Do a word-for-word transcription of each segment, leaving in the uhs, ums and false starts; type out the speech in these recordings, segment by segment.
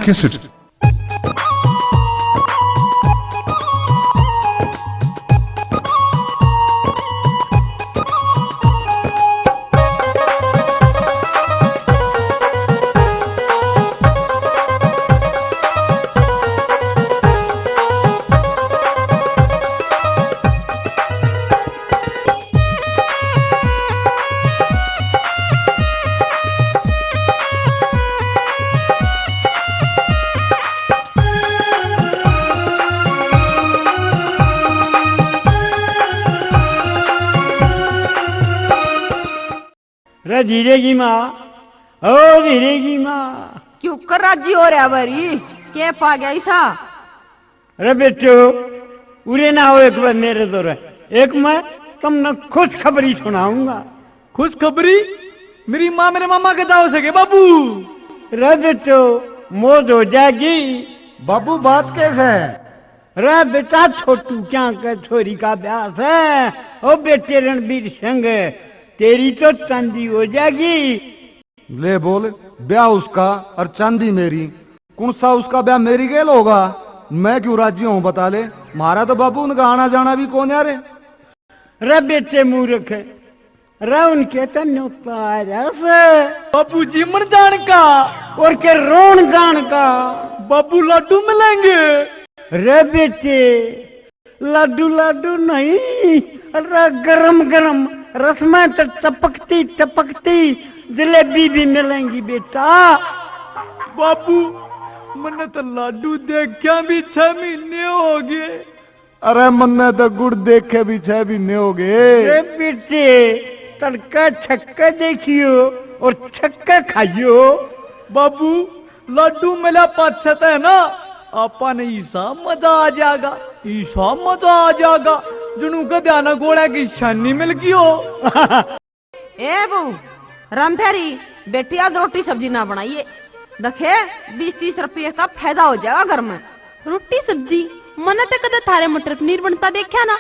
कैसेट। रे धीरे की माँ, ओ धीरे की माँ। क्यों कर राजी हो रहा बारी? के पा गया इसा? रे बेटो, उरे ना आओ एक बार मेरे दौरे। एक मैं तुमने खुशखबरी सुनाऊंगा। खुशखबरी? मेरी माँ मेरे मामा के जाओ सके बाबू। रे बेटो, मौज हो जाएगी। बाबू, बात कैसे है? रे बेटा, छोटू क्या के छोरी का ब्याह है। ओ बेटे रणबीर सिंह, तेरी तो चांदी हो जाएगी। ले बोल, ब्याह उसका और चांदी मेरी। कौन सा उसका ब्याह मेरी गेल होगा? मैं क्यों राजी हूँ बता ले। म्हारा तो बाबू उनका आना जाना भी कौन यार। रे बेटे मूर्ख, रे उनके तो न्योता आ रहा से। बाबू जीमण जान का। और के रोण जान का। बाबू लाडू मिलेंगे। रे बेटे, लाडू लाडू नहीं, रे गरम गरम रसमां तो टपकती टपकती जलेबी भी मिलेंगी बेटा। बाबू, मन्ने तो लाडू देख्या भी छह महीने हो गए। अरे मन्ने तो गुड़ देखे भी छह महीने हो गए। ए बेटे, तड़का छक्का देखियो और छक्का खाइयो। बाबू, लाडू मिला पाछे तो है ना, आपा ने ईसा मजा आ जाएगा, ईसा मजा आ जाएगा, जणू के ध्यान गोड़ा की छानी मिल गई हो। ए बहू, रामप्यारी, बेटी आज रोटी सब्जी ना बनाइए। देखे, बीस तीस रुपये का फायदा हो जाएगा घर में। रोटी सब्जी? मन्ने तो कदे थारे मटर पनीर बनता देखा ना।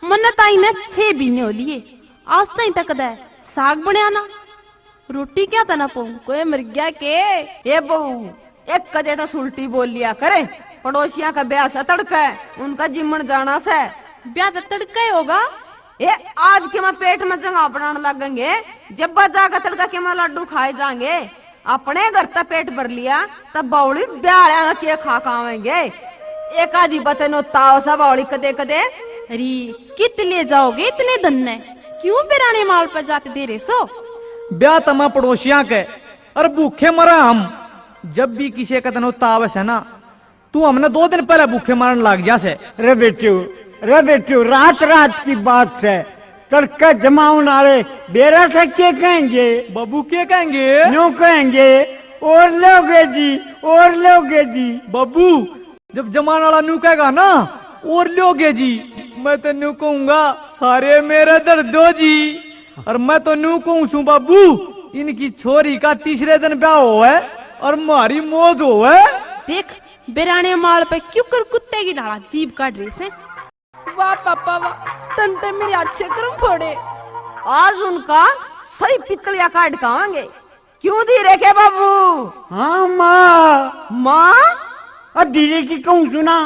मन्ने ताई ने छह महीने हो लिए, आज ताई तक कदे साग बनया ना। रोटी क्या तना पाऊं, कोई मर गया के? ए बहू, एक कदे तो सुलटी बोल लिया करे। पड़ोसियां का ब्याह से तड़के, उनका जिमण जाना से। ब्याह तो तड़के ही होगा। ए, आज के मैं पेट में जगह बनाने लगेंगे, जब जाकर तड़का के मैं लड्डू खाए जाएंगे। अपने घर तक पेट भर लिया, तब बावली ब्याह आया के खा खावेंगे। एक आधी बतनो ताव सा बावली कदे कदे। अरे, कित ले जाओगे इतने धन ने? क्यों बिराने माल पर जात दे रहे सो? ब्याह तमा पड़ोसियां के, और भूखे मरा हम। जब भी किसी का तनो ताव से ना, तू हमने दो दिन पहले भूखे मारन लाग जा से। रे बेटियो, रे बेटियो, रात रात की बात से, तड़के जमावन आले बेरा से के कहेंगे? बाबू के कहेंगे? न्यू कहेंगे, और लोगे जी, और लोगे जी। बाबू, जब जमावन आला न्यू कहेगा ना, और लोगे जी, मैं तो न्यू कहूंगा, सारे मेरे दर्द दो जी। और मैं तो न्यू कहूं सूं बाबू, इनकी छोरी का तीसरे दिन ब्याह होवे और म्हारी मौज होवे। देख, बिराने माल पे क्यों कर कुत्ते की ढाला जीभ काट रही से। वाह पापा वाह, तन ते मेरे अच्छे कर्म फोड़े। आज उनका सही पितलिया काट खावांगे। क्यों धीरे के बाबू? हाँ माँ। माँ? आ धीरे की कहूँ सुना।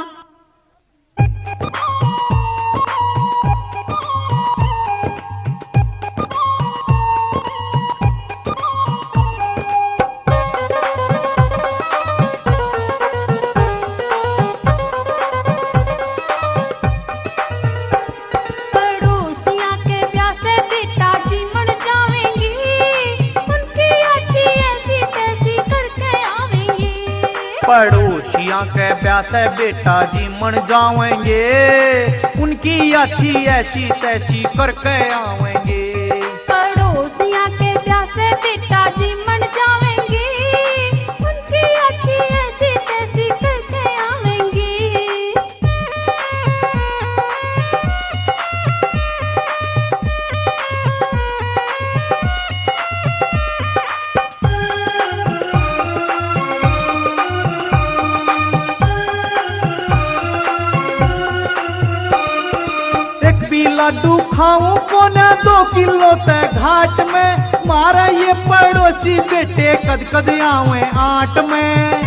पड़ोसियां के ब्याह से बेटा जीमण जावेंगी, उनकी अच्छी ऐसी तैसी करके आवेंगी। पड़ोसियां के ब्याह से बेटा जीमण जावेंगे, उनकी अच्छी ऐसी तैसी करके आवेंगे। पड़ोसियां के ब्याह से बेटा जीमण जावेंगे, उनकी अच्छी ऐसी तैसी करके आवेंगे। एक भी लाडू खाऊं कोने दो किलो ते घाट में, मारे ये पड़ोसी बेटे कद कद आवे आट में।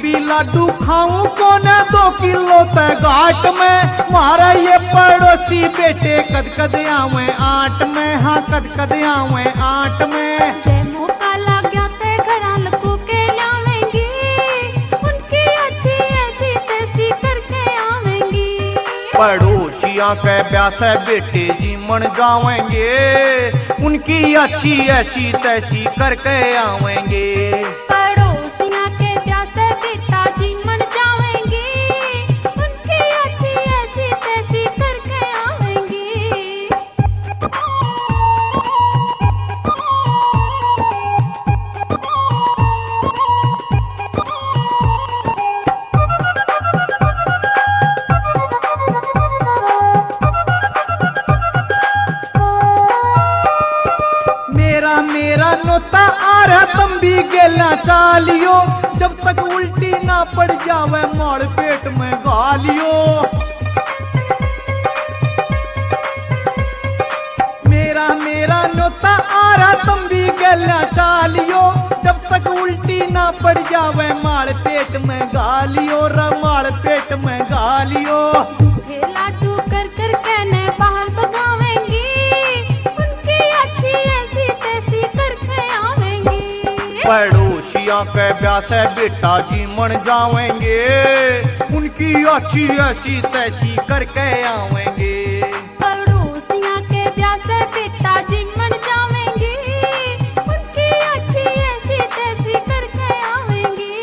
पी लाडू खाऊं कोने दो किलो तै घाट में, मारे ये पड़ोसी बेटे कद कद आवे आट में, हाँ कद कद आवे आट में। ते मौका लाग्या ते घरां लको के लावेंगी, उनकी अच्छी ऐसी तैसी करके आवेंगी। पड़ोसियां के ब्याह से बेटे जीमण जावेंगे, उनकी अच्छी ऐसी तैसी करके आवेंगे। पड़ोसियां के ब्याह से बेटा जीमण जावेंगी, उनकी अच्छी ऐसी तैसी करके आवेंगी। मेरा मेरा नोता आ रहा, तम भी गेला चालियो, जब तक उल्टी ना पड़ जावे मार पेट में गालियो। मेरा मेरा नोता आ रहा, तम भी गेला चालियो, जब तक उल्टी ना पड़ जावे मार पेट में गालियो, रे मार पेट में गालियो। झूठे लाडू कर कर कहने बाहर भगावेंगी, उनकी अच्छी ऐसी तैसी करके आवेंगी। पड़ोसियां के ब्याह से बेटा जीमण जावेंगे, उनकी अच्छी ऐसी तैसी करके आवेंगे। पड़ोसियां के ब्याह से बेटा जीमण जावेंगी, उनकी अच्छी ऐसी तैसी करके आवेंगी।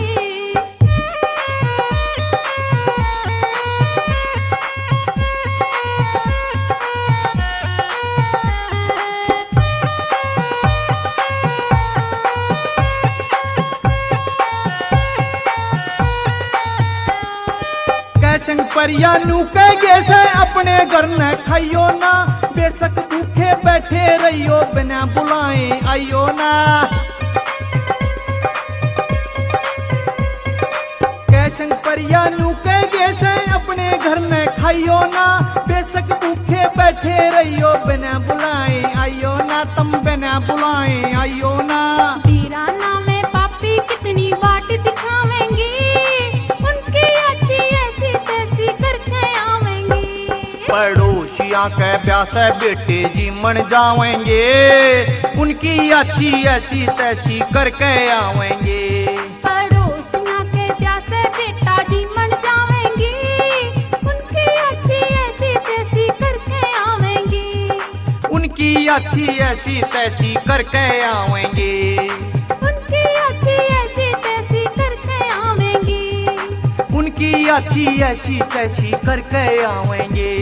कैसंग परिया नू कह गए से अपने घर न खाइयो ना, बेशक भूखे बैठे रहियो बिना बुलाए आइयो ना। कैसंग परिया नू कह गए से अपने घर न खाइयो ना, बेशक भूखे बैठे रहियो बिना बुलाए आइयो ना, तम बिना बुलाए आइयो ना। वीराना में पापी कितनी बाट दिखावेंगी, उनकी अच्छी ऐसी तैसी करके आवेंगी। पड़ोसियां के ब्याह से बेटे जीमण जावेंगे, उनकी अच्छी ऐसी तैसी करके आवेंगे। पड़ोसियां के ब्याह से बेटा जीमण जावेंगी, उनकी अच्छी ऐसी तैसी करके आवेंगी। उनकी अच्छी ऐसी तैसी करके आवेंगे। उनकी अच्छी ऐसी तैसी करके आवेंगी। उनकी अच्छी ऐसी तैसी करके आवेंगे।